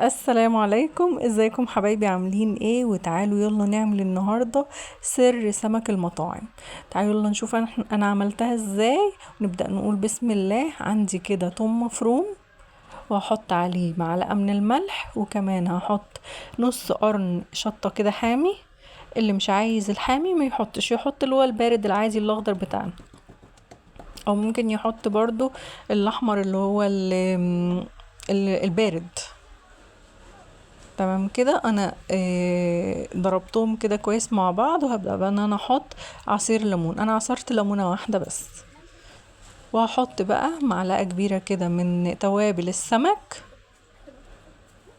السلام عليكم، ازيكم حبايبي؟ عاملين ايه؟ وتعالوا يلا نعمل النهارده سر سمك المطاعم. تعالوا يلا نشوف انا عملتها ازاي. نبدأ نقول بسم الله. عندي كده توم مفروم، وهحط عليه معلقة من الملح، وكمان هحط نص قرن شطة كده حامي. اللي مش عايز الحامي ما يحطش، يحط اللي هو البارد العادي الاخضر بتاعنا، او ممكن يحط برضو الاحمر اللي هو البارد. تمام كده. انا ضربتهم كده كويس مع بعض، وهبدأ بقى ان انا احط عصير ليمون. انا عصرت ليمونة واحدة بس، وهحط بقى معلقة كبيرة كده من توابل السمك،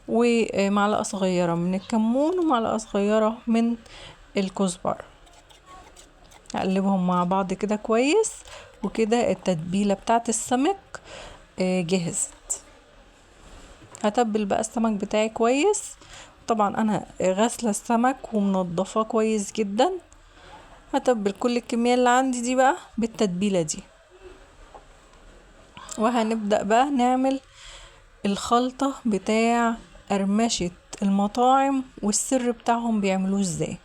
ومعلقة صغيرة من الكمون، ومعلقة صغيرة من الكزبرة. هقلبهم مع بعض كده كويس، وكده التتبيلة بتاعت السمك جهزت. هتبل بقى السمك بتاعي كويس. طبعا انا غاسلة السمك ومنضفاه كويس جدا. هتبل كل الكمية اللي عندي دي بقى بالتتبيلة دي، وهنبدأ بقى نعمل الخلطة بتاع قرمشة المطاعم والسر بتاعهم بيعملوه ازاي.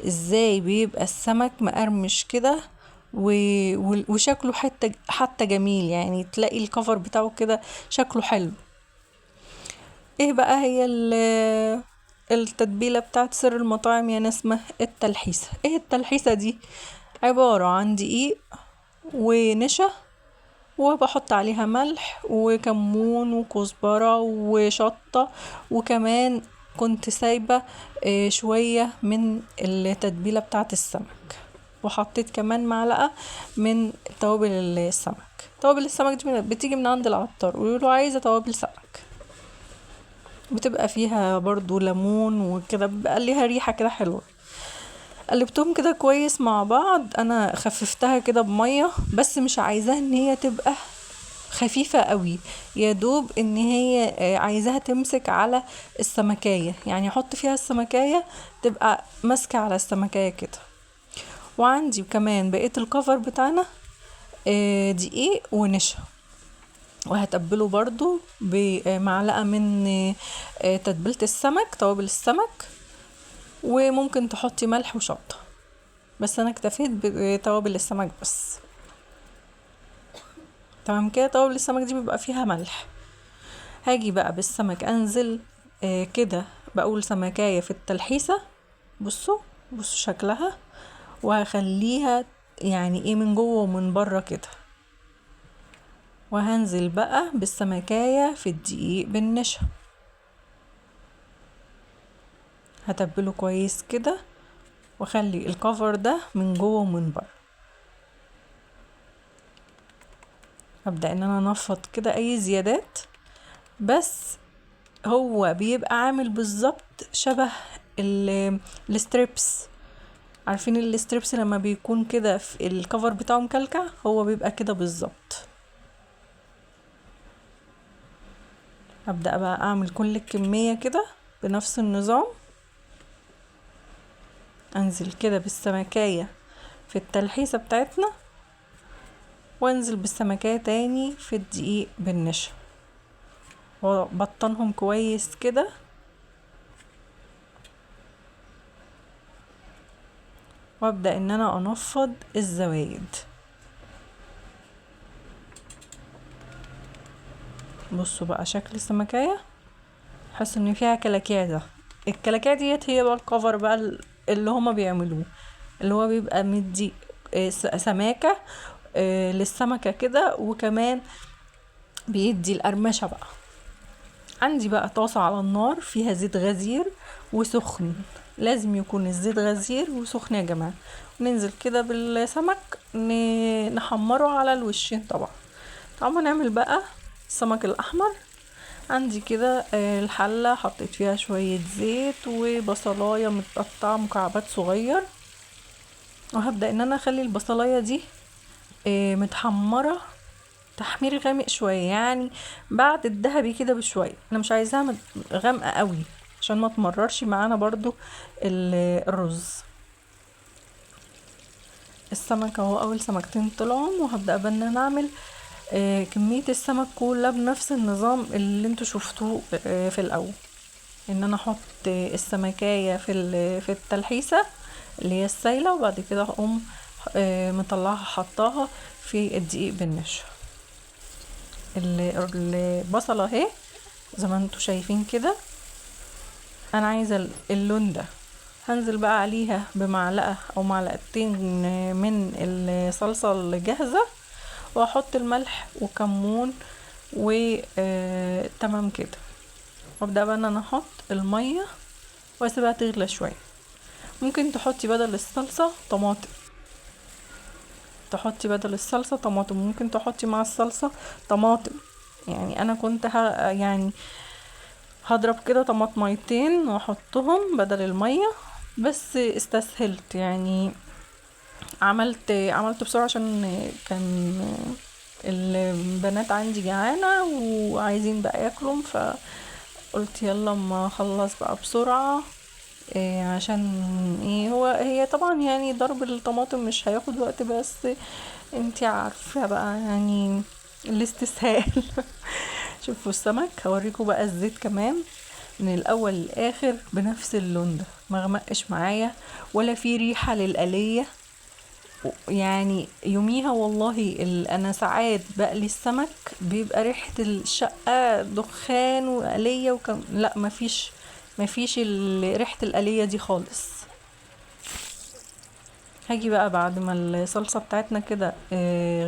ازاي بيبقى السمك مقرمش كده وشكله حتى جميل، تلاقي الكفر بتاعه كده شكله حلو. ايه بقى هي التتبيلة بتاعت سر المطاعم يا نسمة؟ التلحيسة. ايه التلحيسة دي؟ عبارة عن دقيق ونشا، وبحط عليها ملح وكمون وكزبرة وشطة، وكمان كنت سايبة شوية من التتبيلة بتاعت السمك، وحطيت كمان معلقة من توابل السمك. توابل السمك دي بتيجي من عند العطار، قولوا له عايزة توابل سمك، بتبقى فيها برضو ليمون وكده، بيبقى ليها ريحة كده حلوة. قلبتهم كده كويس مع بعض. انا خففتها كده بمية، بس مش عايزاها ان هي تبقى خفيفة قوي، يا دوب ان هي عايزاها تمسك على السمكاية، يعني احط فيها السمكاية تبقى ماسكة على السمكاية كده. وعندي كمان بقية الكفر بتاعنا، دقيق ونشا، وهتبله برضو بمعلقة من تتبيلة السمك، توابل السمك، وممكن تحطي ملح وشطة، بس انا اكتفيت بتوابل السمك بس. تمام كده. توابل السمك دي بيبقى فيها ملح. هاجي بقى بالسمك انزل، كده بقول سمكاية في التلحيسة. بصوا شكلها، وهخليها من جوه ومن بره كده. وهنزل بقى بالسمكاية في الدقيق بالنشا، هتبله كويس كده، واخلي الكفر ده من جوه ومن بره. هبدأ ان انا انفض كده اي زيادات، بس هو بيبقى عامل بالظبط شبه الستريبس. عارفين الستريبس لما بيكون كده في الكفر بتاعه مكلكع؟ هو بيبقى كده بالظبط. هبدأ بقى اعمل كل الكمية كده بنفس النظام. انزل كده بالسمكاية في التلحيسة بتاعتنا، وانزل بالسمكاية تاني في الدقيق بالنشا، وبطنهم كويس كده. وابدأ ان انا انفض الزوايد. بصوا بقى شكل السمكاية، حاسه ان فيها كلاكيع. ده الكلاكيع ديت هي بقى الكفر بقى اللي هما بيعملوه، اللي هو بيبقى مدي، سماكة، للسمكة كده، وكمان بيدي القرمشة بقى. عندي بقى طاسة على النار فيها زيت غزير وسخن، لازم يكون الزيت غزير وسخن يا جماعة. ننزل كده بالسمك نحمره على الوشين. طبعا تعالوا نعمل بقى السمك الأحمر. عندي كده، الحلة حطيت فيها شوية زيت وبصلاية متقطعة مكعبات صغير، وهبدأ ان انا اخلي البصلاية دي، متحمرة تحمير غامق شوية، يعني بعد الذهبي كده بشوية. انا مش عايزاها غامقة قوي عشان ما تمررش معانا برضو الرز. السمك اهو اول سمكتين طلعوا، وهبدأ بقى ان انا اعمل كمية السمك كلها بنفس النظام اللي انتوا شفتوه في الاول، ان انا احط السمكايه في التلحيسه اللي هي السايله، وبعد كده اقوم مطلعها حطاها في الدقيق بالنشا. البصله اهي زي ما انتوا شايفين كده، انا عايزه اللون ده. هنزل بقى عليها بمعلقه او معلقتين من الصلصه الجاهزة، واحط الملح وكمون وتمام كده. وابدا بقى ان انا احط المية واسيبها تغلى شوية. ممكن تحطي بدل الصلصه طماطم، تحطي بدل الصلصه طماطم، ممكن تحطي مع الصلصه طماطم. يعني انا كنت يعني هضرب كده طماطميتين واحطهم بدل المية، بس استسهلت يعني، عملت بسرعة عشان كان البنات عندي جعانة وعايزين بقى ياكلوا، فقلت يلا ما اخلص بقى بسرعة. عشان ايه هو هي طبعا يعني ضرب الطماطم مش هياخد وقت، بس انتي عارفه بقى يعني الاستسهال. شوفوا السمك، هوريكم بقى الزيت كمان من الاول للاخر بنفس اللون ده، ما غمقش معايا ولا في ريحه للقليه. يعني يوميها والله انا ساعات بقلي السمك بيبقى ريحه الشقة دخان وقليه لا مفيش ريحه القليه دي خالص. هاجي بقى بعد ما الصلصه بتاعتنا كده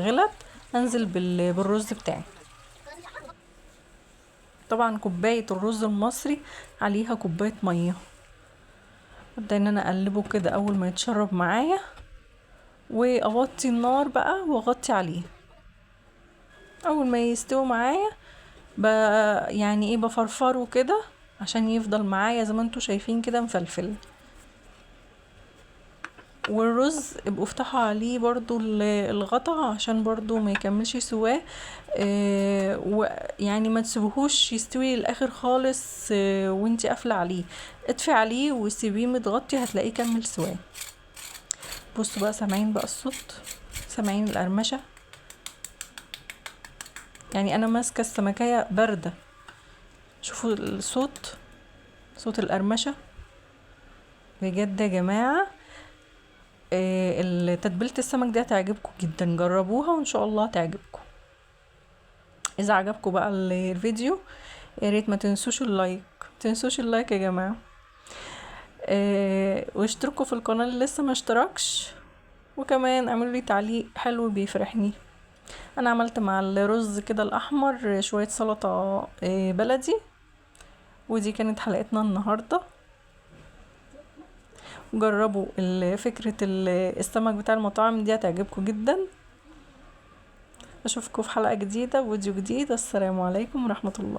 غلت، انزل بالرز بتاعي. طبعا كوباية الرز المصري عليها كوباية مية. ابدا ان انا اقلبه كده اول ما يتشرب معايا، واوطي النار بقى واغطي عليه. اول ما يستوي معايا يعني ايه بفرفره كده عشان يفضل معايا زي ما انتوا شايفين كده مفلفل. والرز ابقوا افتحوا عليه برضو الغطا عشان برضو ما يكملش سواه، ويعني ما تسيبوهوش يستوي للاخر خالص، وانتي قافله عليه، اطفي عليه وسيبيه متغطي هتلاقيه كمل سواه. بصوا بقى، سامعين بقى الصوت، سامعين القرمشه؟ يعني انا ماسكه السمكيه باردة، شوفوا الصوت، صوت القرمشه بجد يا جماعة. تتبيله السمك دي هتعجبكم جدا، جربوها وان شاء الله هتعجبكم. اذا عجبكم بقى الفيديو يا ريت ما تنسوش ال like، ما تنسوش ال like يا جماعة، واشتركوا في القناة اللي لسه ما اشتركش، وكمان اعملوا لي تعليق حلو بيفرحني. انا عملت مع الرز كده الاحمر شوية سلطة بلدي، ودي كانت حلقتنا النهارده. جربوا فكرة السمك بتاع المطاعم دي هتعجبكم جدا. اشوفكم في حلقة جديدة وفيديو جديد. السلام عليكم ورحمة الله.